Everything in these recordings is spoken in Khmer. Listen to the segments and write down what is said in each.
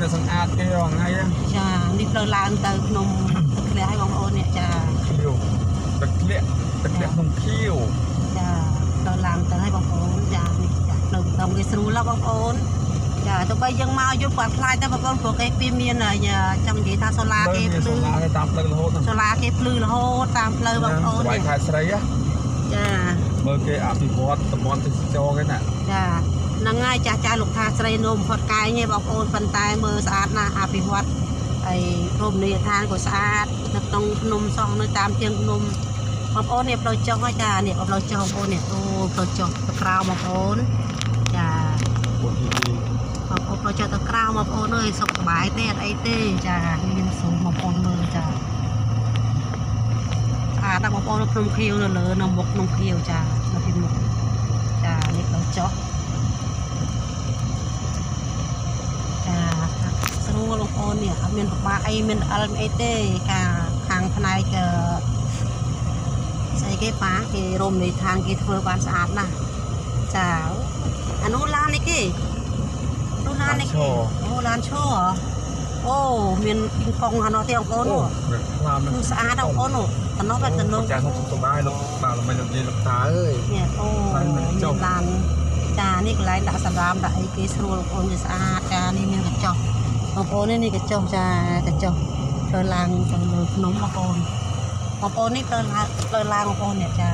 អ្នកសម្អាតគេរាល់ថ្ងៃហ្នឹង ចានេះផ្លូវឡើងទៅភ្នំទឹកធ្លាក់ឲ្យបងប្អូននេះចា ខៀវទឹកធ្លាក់ទឹកធ្លាក់ក្នុងខៀវ ចាផ្លូវឡើងទៅឲ្យបងប្អូនចានេះចាផ្លូវតំគេស្រួលហ៎បងប្អូនចាទោះបីយើងមកយប់គាត់ខ្លាចតែបងប្អូនព្រោះគេពីមានចង់និយាយថាសូឡាគេភ្លឺ សូឡាគេតាមផ្លូវរហូត សូឡាគេភ្លឺរហូតតាមផ្លូវបងប្អូន បាយខែស្រី ចា មើលគេអភិវឌ្ឍតំបន់ទេសចរគេណា ចាហ្នឹងហើយចាស់ចាស់លោកថាស្រីនោមផុតកាយទេបងប្អូនប៉ុន្តែមើលស្អាតណាស់អភិវឌ្ឍហើយរមណីយដ្ឋានក៏ស្អាតនៅក្នុងភ្នំសោះនៅតាមជើងភ្នំបងប្អូននេះផ្លូវចុះហើយចានេះផ្លូវចុះបងប្អូននេះអូផ្លូវចុះទៅក្រៅបងប្អូនចាបងប្អូនផ្លូវចុះទៅក្រៅបងប្អូនអើយសុខសប្បាយទេអត់អីទេចាមានស៊ូមបងប្អូនមើលចាស្អាតណាស់បងប្អូនភ្នំខៀវនៅលើនៅមុខភ្នំខៀវចានៅពីមុខចានេះផ្លូវចុះចាស្រួលបងប្អូននេះអត់មានពិបាកអីមានអិលអីទេការខាងផ្នែកស្អីគេប៉ាគេរមណីយដ្ឋានគេធ្វើបានស្អាតណាស់ចាអានោះឡាននេះគេនោះឡាននេះគេអូឡានឈរអូមានគីងកុងអានោះទេបងប្អូននោះស្អាតបងប្អូននោះតំណោះបែបតំណោះ ចាសុខសប្បាយលោកបាទល្មិចលោកយាយលោកតាអើយ នេះអូមានឡានចានេះកន្លែងដាក់សម្រាមដាក់អីគេស្រួលបងប្អូនវាស្អាតចានេះមានកញ្ចុះបងប្អូននេះកញ្ចុះចាកញ្ចុះផ្លូវឡើងទៅលើភ្នំបងប្អូនបងប្អូននេះផ្លូវឡើងផ្លូវឡើងបងប្អូននេះចា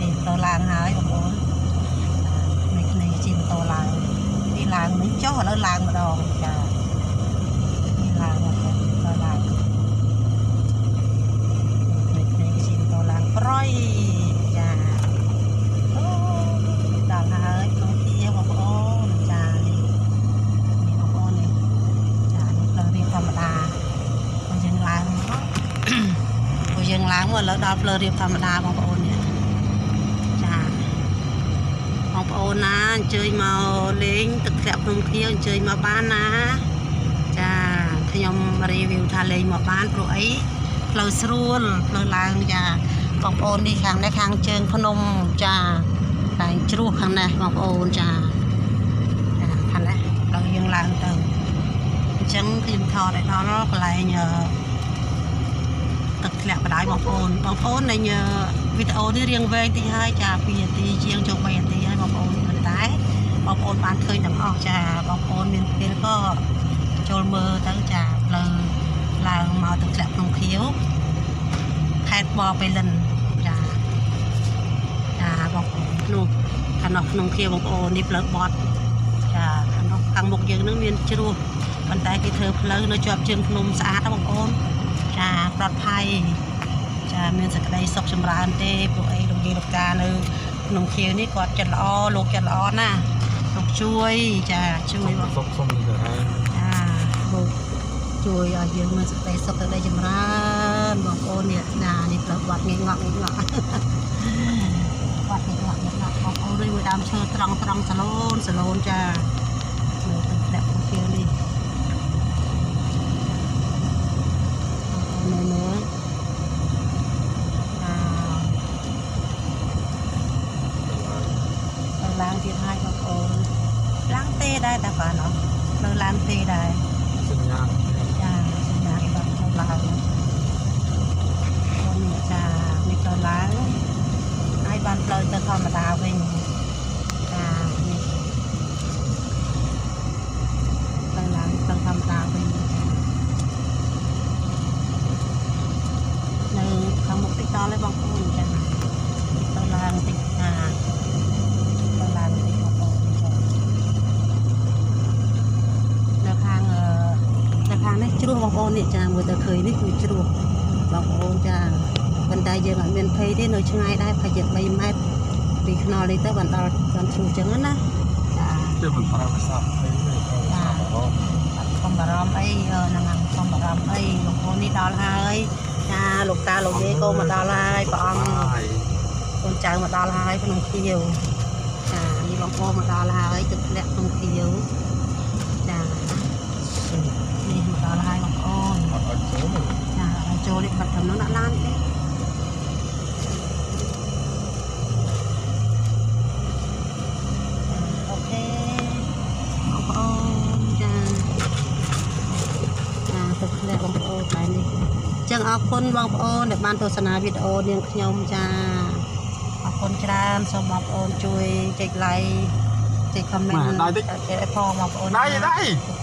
នេះផ្លូវឡើងហើយបងប្អូននេះគ្នាជិះម៉ូតូឡើងនេះឡើងមិញចុះឥឡូវឡើងម្ដងចានេះឡើងបងប្អូនផ្លូវឡើងនេះគ្នាជិះម៉ូតូឡើងប្រយចាអូដល់ហើយក្នុងទីបងប្អូនចានេះនេះបងប្អូននេះចានេះផ្លូវរៀបធម្មតាយើងឡើងមកព្រោះយើងឡើងមកឥឡូវដល់ផ្លូវរៀបធម្មតាបងប្អូននេះចាបងប្អូនណាអញ្ជើញមកលេងទឹកធ្លាក់ភ្នំខៀវអញ្ជើញមកបានណាចាខ្ញុំ review ថាលេងមកបានព្រោះអីផ្លូវស្រួលផ្លូវឡើងចាបងប្អូននេះខាងនេះខាងជើងភ្នំចាតែជ្រោះខាងនេះបងប្អូនចាចាខាងនេះផ្លូវយើងឡើងទៅអញ្ចឹងខ្ញុំថតឲ្យដល់កន្លែងទឹកធ្លាក់បដាយបងប្អូនបងប្អូននៃវីដេអូនេះរៀងវែងតិចហើយចា2នាទីជាងចូល3នាទីហើយបងប្អូនប៉ុន្តែបងប្អូនបានឃើញទាំងអស់ចាបងប្អូនមានពេលក៏ចូលមើលទៅចាផ្លូវឡើងមកទឹកធ្លាក់ភ្នំខៀវខេត្តបរប៉ៃលិនចាចាបងប្អូននោះខាងនោះភ្នំខៀវបងប្អូននេះផ្លូវបត់ចាខាងនោះខាងមុខយើងនឹងមានជ្រោះប៉ុន្តែគេធ្វើផ្លូវនៅជាប់ជើងភ្នំស្អាតណាបងប្អូនចាប្រត់ភ័យចាមានសក្តីសុខចម្រើនទេពួកអីលោកយាយលោកតានៅក្នុងខៀវនេះគាត់ចិត្តល្អលោកចិត្តល្អណាស់លោកជួយចាជួយបង សុខសុំនេះទៅឯង ចាលោកជួយឲ្យយើងមានសក្តីសុខសក្តីចម្រើនបងប្អូននេះណានេះផ្លូវបាត់ងាកងក់ងាកងក់បាត់ងាកងក់ងាកងក់បងប្អូននេះមួយដើមឈើត្រង់ត្រង់សឡូនសឡូនចានៅទឹកធ្លាក់ក្នុងខៀវនេះមើលមើលអាឡើងទៀតហើយបងប្អូនឡើងទេដែរតែបានអត់នៅឡើងទេដែរ សញ្ញា ចាសញ្ញាគេបាត់ចូលឡើងអូននេះចានេះចូលឡើងហើយបានផ្លូវទៅធម្មតាវិញចានេះផ្លូវឡើងផ្លូវធម្មតាវិញនៅខាងមុខតិចដល់ហើយបងប្អូនចាទៅឡើងតិចចាទៅឡើងតិចបងប្អូនចានៅខាងនៅខាងនេះជ្រោះបងប្អូននេះចាមើលទៅឃើញនេះគឺជ្រោះបងប្អូនចាប៉ុន្តែយើងអត់មានភ័យទេនៅឆ្ងាយដែរប្រហែលជា3ម៉ែត្រពីខ្នល់នេះទៅបានដល់បានជ្រោះចឹងណាចា ជិះមិនប្រើភាសាភ័យទេប្រើភាសាបារម្ភ កុំបារម្ភអីហ្នឹងកុំបារម្ភអីបងប្អូននេះដល់ហើយចាលោកតាលោកយាយក៏មកដល់ហើយព្រះអង្គកូនចៅមកដល់ហើយភ្នំខៀវចានេះបងប្អូនមកដល់ហើយទឹកធ្លាក់ភ្នំខៀវចានេះមកដល់ហើយបងប្អូន អត់ឲ្យចូលទេ ចាឲ្យចូលនេះបាត់ត្រឹមនោះដាក់ឡានទេអូខេបងប្អូនចា ងអរគុណបងប្អូនដែលបានទស្សនាវីដេអូនាងខ្ញុំចាអរគុណច្រើនសូមបងប្អូនជួយចុច like ចុច comment ចុចអីផងបងប្អូន ដៃដៃ។